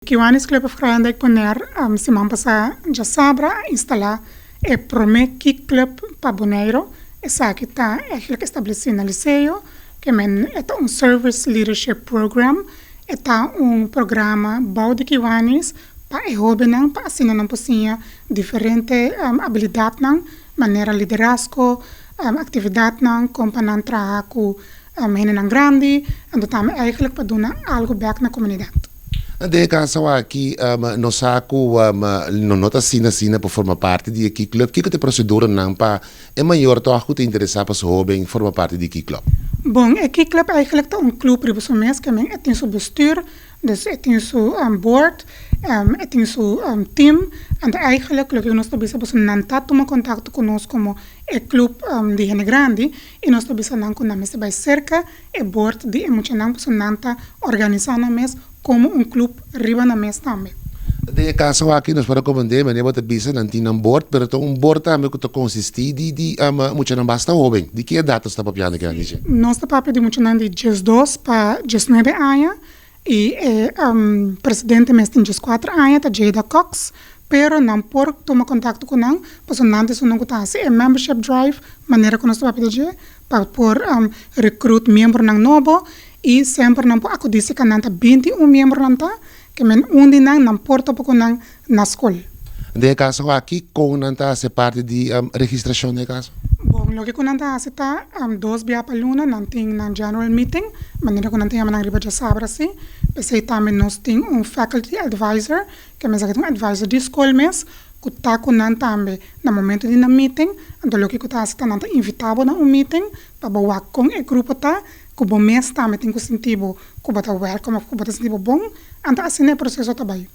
Kiwanis Club of Kralendijk Bonaire siman pasá djasabra a instalá e promé Key Club pa Boneiru. Esaki ta eigenlijk establesí na Liceo, ke men e ta un Service Leadership Program. E ta un programa bou di Kiwanis pa e hóbennan pa asina nan por siña diferente abilidatnan manera liderazgo, aktividatnan kon pa nan traha ku hendenan grandi, anto tambe eigenlijk pa duna algu bèk na komunidat. Den e kaso aki nos sa ku no no ta asina asina pa forma parti di e Key Club. Kiko ta e proseduranan pa e mayor tòg ku ta interesá pa su hóben forma parti di Key Club? Bon, e Key Club eigenlijk ta un club riba su mes, ke men e tin su bestuur, dus e tin su board, e tin su team. Anto eigenlijk loke nos ta bisa pasobra nan ta tuma kontakto ku nos komo e club di hende grandi i nos ta bisa nan ku nan mester bai serka e board di e muchanan pasobra nan ta organisá nan mes komo un club riba nan mes tambe. Den e kaso aki nos por rekomend'é manera bo ta bisa nan tin nan board pero ta un board tambe ku ta konsistí di di muchanan basta hoben. Di ki edat nos ta papiando aki Andice? Nos ta papia di muchanan di 12 pa 19 aña i e presidente mes tin 14 aña ta Jada Cox pero nan por tuma kontakto ku nan pasobra nan ta esunnan ku ta hasi e membership drive manera ku nos ta papia di dje pa por recruit miembronan nobo y semper nan por acudi si nan ta 21 miembronan ta ke men un di nan nan por topa ku nan na skol. Den e kaso aki kon nan ta hasi parti di registrashon den e kaso? Bon, loke ku nan ta hasi ta dos bia pa luna nan tin nan general meeting, manera ku nan ta yama nan riba djasabra si. P'esei tambe nos tin un faculty advisor, ke mester ta un advisor di skol mes, ku ta ku nan tambe na momento di nan meeting. Anto loke ku ta hasi ta nan ta invitá bo na un meeting pa bo wak kon e grupo ta, ku bo mes tambe tin ku sinti bo ku bo ta welcome òf ku bo ta sinti bo bon. Anto asina e proseso ta bai.